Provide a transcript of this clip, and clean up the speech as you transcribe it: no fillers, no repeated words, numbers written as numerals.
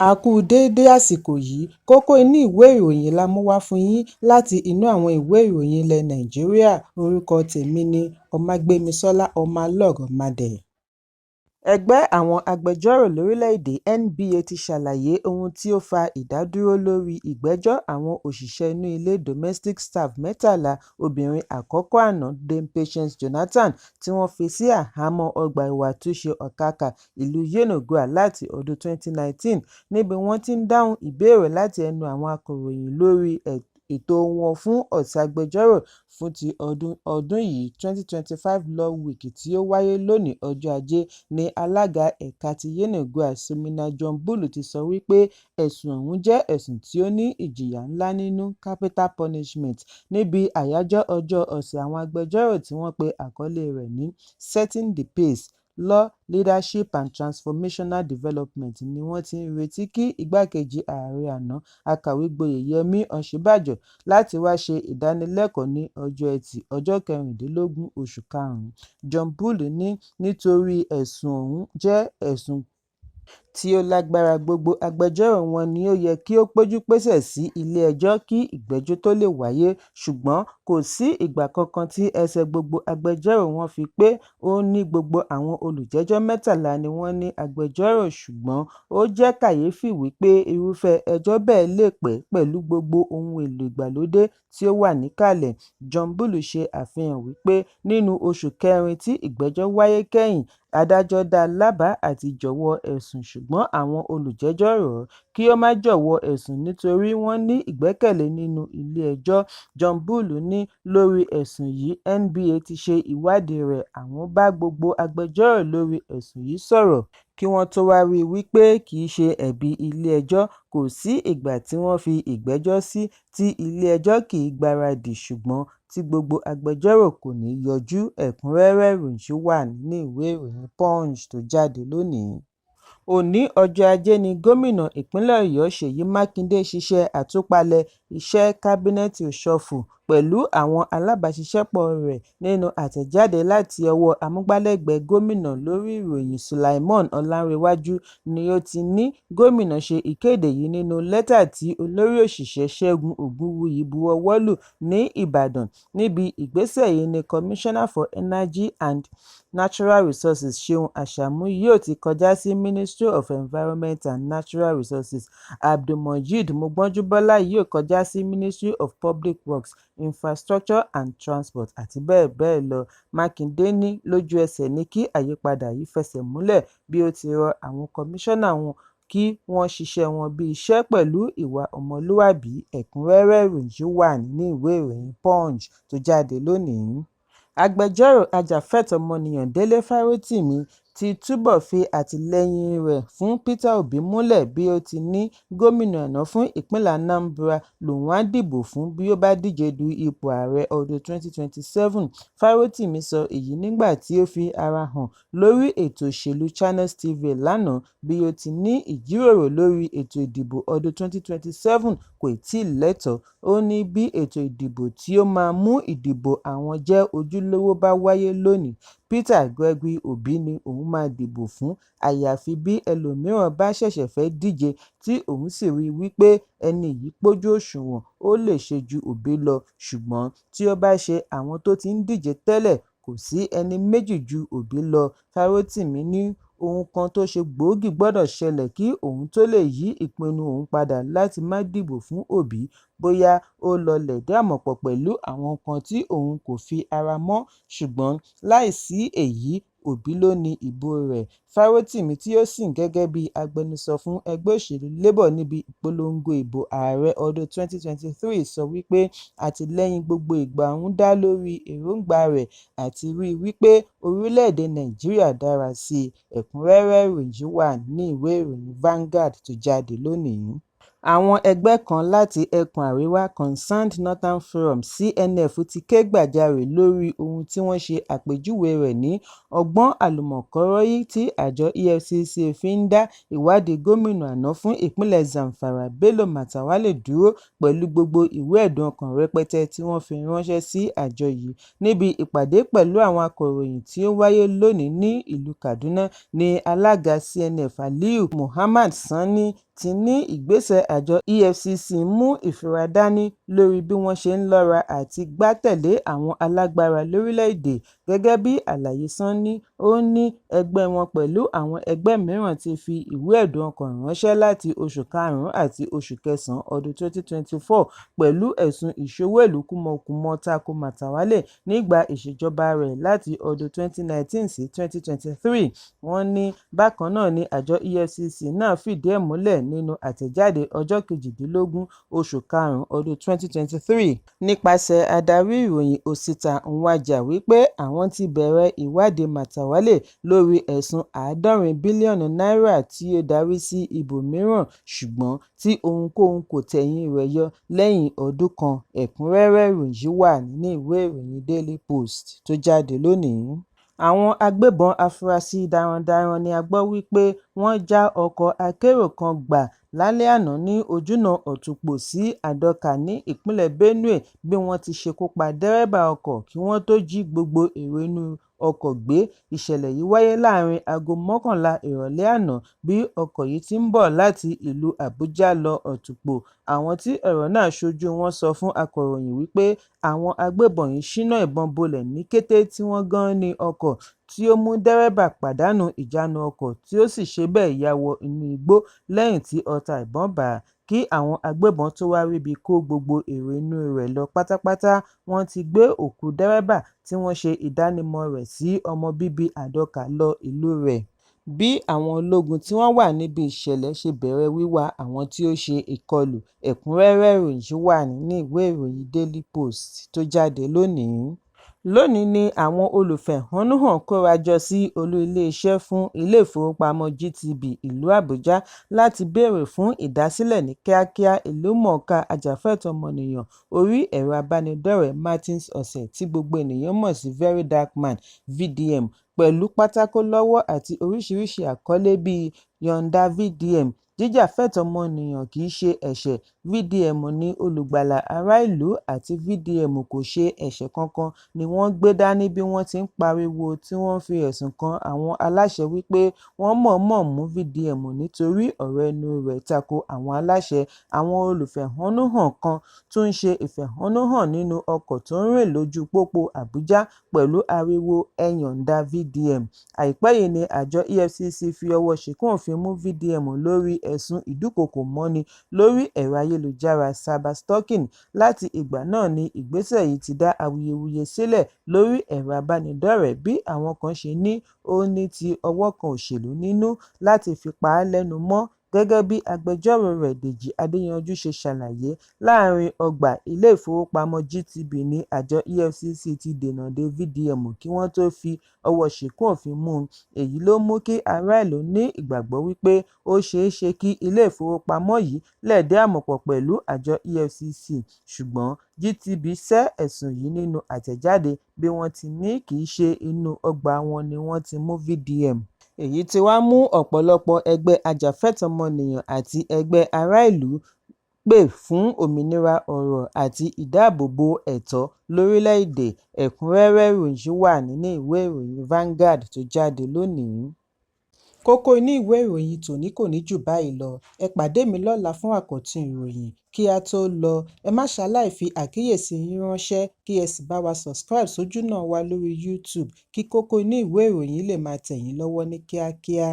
A kú déédé àsìkò yìí. Kókó inú ìwé ìròyìn la mú wá fún yín láti inú àwọn ìwé ìròyìn ilẹ̀ Nàìjíríà. Orúkọ tèmi ni Ọmágbémisọ́lá Ọmọlọ́rọ̀mádé. Ẹgbẹ́ àwọn agbẹjọ́rò lórílẹ̀-èdè NBA ti ṣàlàyé ohun tí ó fa ìdádúró lórí ìgbẹ́jọ́ àwọn òṣìṣẹ́ inú ilé (domestic staff) 13, obìnrin àkọ́kọ́ àná Dame Patience Jonathan tí wọ́n fi sí àhámọ́ ọgbà ìwàtúnṣe Okaka, ìlú Yenagoa láti ọdún 2019. Níbi wọ́n ti ń dáhùn ìbéèrè láti ẹnu àwọn akọ̀ròyìn lórí ètò wọn fún Ọ̀sẹ̀ Agbẹjọ́rò fún ti ọdún yìí 2025 Law Week tí ó wáyé lónìí ọjọ́ Ajé ní alága ẹ̀ka ti Yenagoa, Somina John Bull ti sọ wípé ẹ̀sùn ọ̀hún jẹ́ ẹ̀sùn tí ó ní ìjìyà ńlá nínú (capital punishment). Níbi àyájọ́ ọjọ́ Ọ̀sẹ̀ Àwọn Agbẹjọ́rò tí wọ́n pe àkọlé rẹ̀ ní "Setting the Pace: Law, Leadership and Transformational Development" ni wọ́n ti ń retí kí igbákejì ààrẹ àná Akàwé-gboyè Yẹmí Ọ̀ṣínbàjò láti wá ṣe ìdánilẹ́kọ̀ọ́ ní ọjọ́ Ẹtì, ọjọ́ 16 oṣù karùn-ún. John Bull ní nítorí ẹ̀sùn ọ̀hún jẹ́ ẹ̀sùn tí ó lágbára, gbogbo agbẹjọ́rò wọn ni ó yẹ kí ó péjú-pésẹ̀ sí ilé-ẹjọ́ kí ìgbẹ́jọ́ tó lè wáyé, ṣùgbọ́n kò sí ìgbà kankan tí ẹsẹ̀ gbogbo agbẹjọ́rò wọn fi pé. Ó ní gbogbo àwọn olùjẹ́jọ́ 13 ni wọ́n ní agbẹjọ́rò, ṣùgbọ́n ó jẹ́ kàyéfì wípé irúfẹ́ ẹjọ́ bẹ́ẹ̀ lè pẹ́ pẹ̀lú gbogbo ohun èlò ìgbàlódé tí ó wà níkàlẹ̀. John Bull ṣe àfihàn wípé nínú oṣù kẹrin tí ìgbẹ́jọ́ wáyé kẹ́yìn, adájọ́ dá lábàá àti jọ̀wọ́ ẹ̀sùn, ṣùgbọ́n àwọn olùjẹ́jọ́ rọ̀ ọ́ kí ó má jọ̀wọ́ ẹ̀sùn nítorí wọ́n ní ìgbẹ́kẹ̀lé nínú ilé-ẹjọ́. John Bull ní lórí ẹ̀sùn yìí, NBA ti ṣe ìwádìí rẹ̀, àwọn bá gbogbo agbẹjọ́rò lórí ẹ̀sùn yìí sọ̀rọ̀ kí wọ́n tó wá ríi wípé kì í ṣe ẹ̀bi ilé-ẹjọ́. Kò sí ìgbà tí wọ́n fi ìgbẹ́jọ́ sí tí ilé-ẹjọ́ kì í gbáradì ṣùgbọ́n tí gbogbo agbẹjọ́rò kò ní í yọjú. Ẹ̀kúnrẹ́rẹ́ ìròyìn wà nínú ìwé ìròyìn Punch tó jáde lónìí. Òní ọjọ́ Ajé ní gómìnà ìpínlẹ̀ Ọ̀yọ́ Ṣèyí Mákindè ṣiṣẹ́ àtúpalẹ̀ iṣẹ́ cabinet reshuffle pẹ̀lú àwọn alábàáṣiṣẹ́pọ̀ rẹ̀. Nínú àtẹ̀jáde láti ọwọ́ amúgbálẹ́gbẹ̀ẹ́ gómìnà lórí ìròyìn Sulaimon Ọláńréwájú ni ó ti ní gómìnà ṣe ìkéde yìí nínú lẹ́tà tí olórí òṣìṣẹ́ Ṣẹ́gun Ògúnwùyí buwọ́ lù ní Ìbàdàn. Níbi ìgbésẹ̀ yìí ni Commissioner for Energy and Natural Resources Ṣeun Àṣàmú yóò ti kọjá sí Ministry of Environment and Natural Resources, Abdulmojeed Mogbonjubola yóò kọjá sí Ministry of Public Works, Infrastructure and Transport àti bẹ́ẹ̀ bẹ́ẹ̀ lọ. Mákindé ní lójú-ẹsẹ̀ ní kí àyípadà yìí fẹsẹ̀ múlẹ̀ bí ó ti rọ àwọn kọmíṣánná wọn kí wọ́n ṣiṣẹ́ wọn bí iṣẹ́ pẹ̀lú ìwà ọmọlúwàbí. Ẹ̀kúnrẹ́rẹ́ ìròyìn wà nínú ìwé ìròyìn Punch tó jáde lónìí. Agbẹjọ́rò ajàfẹ́tọ̀ọ́ ọmọnìyàn Délé Fárótìmí ti túbọ̀ fi àtìlẹ́yìn rẹ̀ fún Peter Obi múlẹ̀ bí ó ti ní gómìnà àná fún ìpínlẹ̀ Anambra lòun á dìbò fún bí ó bá díje du ipò ààrẹ ọdún 2027. Fárótìmí sọ èyí nígbà tí ó fi ara hàn lórí ètò òṣèlú Channels TV lánàá bí ó ti ní ìjíròrò lórí ètò ìdìbò ọdún 2027 kò tíì lẹ́tọ̀ọ́. Ó ní bí ètò ìdìbò tí ó máa mú ìdìbò àwọn jẹ́ ojúlówó bá wáyé lónìí, Peter Gregory Obi ni òun máa dìbò fún, àyàfi bí ẹlòmíràn bá ṣẹ̀ṣẹ̀ fẹ́ díje tí òun sì rí i wípé ẹni yìí pójú òṣùwọ̀n, ó lè ṣe ju Obi lọ, ṣùgbọ́n tí ó bá ṣe àwọn tó ti ń díje tẹ́lẹ̀, kò sí ẹni méjì ju Obi lọ. Fárótìmí ní ohun kan tó ṣe gbòógì gbọdọ̀ ṣẹlẹ̀ kí òun tó lè yí ìpinnu òun padà láti má dìbò fún Obi, bóyá ó lọ lẹ̀dí àmọ̀ pọ̀ pẹ̀lú àwọn kan tí òun kò fi ara mọ́, ṣùgbọ́n láìsí èyí Obi ló ní ìbò rẹ̀. Fárótìmí tí ó sìn gẹ́gẹ́ bí agbẹnusọ fún ẹgbẹ́ òṣèlú Labour níbi ìpolongo ìbò ààrẹ ọdún 2023 sọ wípé àtìlẹ́yìn gbogbo ìgbà òun dá lórí èròńgbà rẹ̀ àti rí i wípé orílẹ̀-èdè Nàìjíríà dára sí i. Ẹ̀kúnrẹ́rẹ́ ìròyìn wà nínú ìwé ìròyìn Vanguard tó jáde lónìí. Àwọn ẹgbẹ́ kan láti ẹkùn Àríwá Concerned Northern Forum (CNF) ti ké gbàjarè lórí ohun tí wọ́n ṣe àpèjúwe rẹ̀ ní ọgbọ́n àlùmọ̀kọ́rọ́yí tí àjọ EFCC fi ń dá ìwádìí gómìnà àná fún ìpínlẹ̀ Zamfara Bello Matawalle dúró pẹ̀lú gbogbo ìwé ẹ̀dùn ọkàn rẹpẹtẹ tí wọ́n fi ránṣẹ́ sí àjọ yìí. Níbi ìpàdé pẹ̀lú àwọn akọ̀ròyìn tí ó wáyé lónìí ní ìlú Kaduna ní alága CNF Aliyu Mohammed Sani ti Ti ní ìgbésẹ̀ àjọ EFCC ń mú ìfura dání lórí bí wọ́n ṣe ń lọ́ra àti gbátẹ̀lé àwọn alágbára lórílẹ̀-èdè. Gẹ́gẹ́ bí àlàyé Sanni, ó ní ẹgbẹ́ wọn pẹ̀lú àwọn ẹgbẹ́ mìíràn ti fi ìwé ẹ̀dùn ọkàn ránṣẹ́ láti oṣù karùn-ún àti oṣù kẹsàn-án ọdún 2024 pẹ̀lú ẹ̀sùn ìṣowó-ìlú kúmọkùmọ tako Matawalle nígbà ìṣèjọba rẹ̀ láti ọdún 2019 sí 2023. Wọ́n ní bákan náà ni àjọ EFCC náà fìdí ẹ̀ múlẹ̀ nínú àtẹ̀jáde ọjọ́ 18 oṣù karùn-ún ọdún 2023 nípasẹ̀ adarí ìròyìn Osita Nwaja wípé àwọn ti bẹ̀rẹ̀ ìwádìí Matawalle lórí ẹ̀sùn 70 bílíọ̀nù náírà tí ó darí sí ibòmíràn ṣùgbọ́n tí ohunkóhun kò tẹ̀yìn rẹ̀ yọ lẹ́yìn ọdún kan. Ẹ̀kúnrẹ́rẹ́ ìròyìn yìí wà nínú ìwé ìròyìn Daily Post tó jáde lónìí. Àwọn agbébọn afurasí darandaran ni a gbọ́ wípé wọ́n já ọkọ̀ akérò kan gbà lálẹ́ àná ní ojúnà Otukpo sí Adoka ní ìpínlẹ̀ Benue bí wọ́n ti ṣekú pa dẹ́rẹ́bà ọkọ̀ kí wọ́n tó jí gbogbo èrò inú ọkọ̀ gbé. Ìṣẹ̀lẹ̀ yìí wáyé láàárín aago 11 ìrọ̀lẹ́ àná bí ọkọ̀ yìí ti ń bọ̀ láti ìlú Àbújá lọ Otukpo. Àwọn tí ọ̀rọ̀ náà ṣojú wọn sọ fún akọ̀ròyìn wípé àwọn agbébọn yìí ṣínà ìbọn bolẹ̀ ní kété tí wọ́n gán-an ọkọ̀, tí ó mú dẹ́rẹ́bà pàdánù ìjánu ọkọ̀ tí ó sì ṣe bẹ́ẹ̀ ya wọ inú igbó lẹ́yìn tí ọta ìbọn bà á, kí àwọn agbébọn tó wá ríbi kó gbogbo èrò inú rẹ̀ lọ pátápátá. Wọ́n ti gbé òkú dẹ́rẹ́bà tí wọ́n ṣe ìdánimọ̀ rẹ̀ sí ọmọ bíbí Adoka lọ ìlú rẹ̀. Bí àwọn ológun tí wọ́n wà níbi ìṣẹ̀lẹ̀ ṣe bẹ̀rẹ̀ wíwá àwọn tí ó ṣe ìkọlù. Ẹ̀kúnrẹ́rẹ́ ìròyìn yìí wà nínú ìwé ìròyìn Daily Post tó jáde lónìí. Lónìí ni àwọn olùfẹ̀hónúhàn kóra jọ sí olú iléeṣẹ́ fún ilé-ìfowópamọ́ GTB ìlú Àbújá láti béèrè fún ìdásílẹ̀ ní kíákíá ìlúmọ̀ọ́ká ajàfẹ́tọ̀ọ́ ọmọnìyàn orí ẹ̀rọ abánidọ́rẹ̀ẹ́ Martins Otse, tí gbogbo ènìyàn mọ̀ sí VeryDarkMan (VDM), pẹ̀lú pátákó lọ́wọ́ àti oríṣiríṣi àkọlé bíi "Yọ̀ǹda VDM", "Jíjà fẹ́tọ̀ọ́ ọmọnìyàn kìí ṣe ẹ̀ṣẹ̀", "VDM ni olùgbàlà ará ìlú" àti "VDM kò ṣe ẹ̀ṣẹ̀ kankan" ni wọ́n gbé dání bí wọ́n ti ń pariwo tí wọ́n ń fi ẹ̀sùn kan àwọn aláṣẹ wípé wọ́n mọ̀ọ́mọ̀ mú VDM nítorí ọ̀rọ̀ ẹnu rẹ̀ tako àwọn aláṣẹ. Àwọn olùfẹ̀hónúhàn kan tún ṣe ìfẹ̀hónúhàn nínú ọkọ̀ tó ń rìn lójú pópó Àbújá pẹ̀lú ariwo "Ẹ yọ̀ǹda VDM". Àìpẹ́ yìí ni àjọ EFCC fi ọwọ́ ṣìkún òfin mú VDM lórí ẹ̀sùn ìdúkookò mọ́ni lórí ẹ̀rọ ayélujára (cyber stalking). Láti ìgbà náà ni ìgbésẹ̀ yìí ti dá awuyewuye sílẹ̀ lórí ẹ̀rọ abánidọ́rẹ̀ẹ́ bí àwọn kan ṣe ní ó ní ti ọwọ́ kan òṣèlú nínú láti fi pa á lẹ́nu mọ́. Gẹ́gẹ́ bí agbẹjọ́ròo rẹ̀ Dèjì Adéyanjú ṣe ṣàlàyé, láàárín ọgbà ilé-ìfowópamọ́ GTB ní àjọ EFCC ti dènà de VDM kí wọ́n tó fi ọwọ́ ṣìkún òfin mú un. Èyí ló mú kí ará ìlú ní ìgbàgbọ́ wípé ó ṣeé ṣe kí ilé-ìfowópamọ́ yìí lẹ̀dí àmọ̀ pọ̀ pẹ̀lú àjọ EFCC, ṣùgbọ́n GTB sẹ́ ẹ̀sùn yìí nínú àtẹ̀jáde bí wọ́n ti ní kìí ṣe inú ọgbà wọn ni wọ́n ti mú VDM. Èyí tí wá mú ọ̀pọ̀lọpọ̀ ẹgbẹ́ ajàfẹ́tọ̀ọ́ ọmọnìyàn àti ẹgbẹ́ ará ìlú pè fún òmìnira ọ̀rọ̀ àti ìdáààbòbò ẹ̀tọ́ lórílẹ̀-èdè. Ẹ̀kúnrẹ́rẹ́ ìròyìn yìí wà nínú ìwé ìròyìn Vanguard tó jáde lónìí. Kókó inú ìwé ìròyìn tòní kò ní jù báyìí lọ. Ẹ pàdé mi lọ́la fún àkọ́tún ìròyìn. Kí á tó lọ, ẹ má ṣaláì fi àkíyèsí yín ránṣẹ́ kí ẹ sì bá wa subscribe sójúnà wa lórí YouTube kí kókó inú ìwé ìròyìn lè máa tẹ̀ yín lọ́wọ́ ní kíákíá.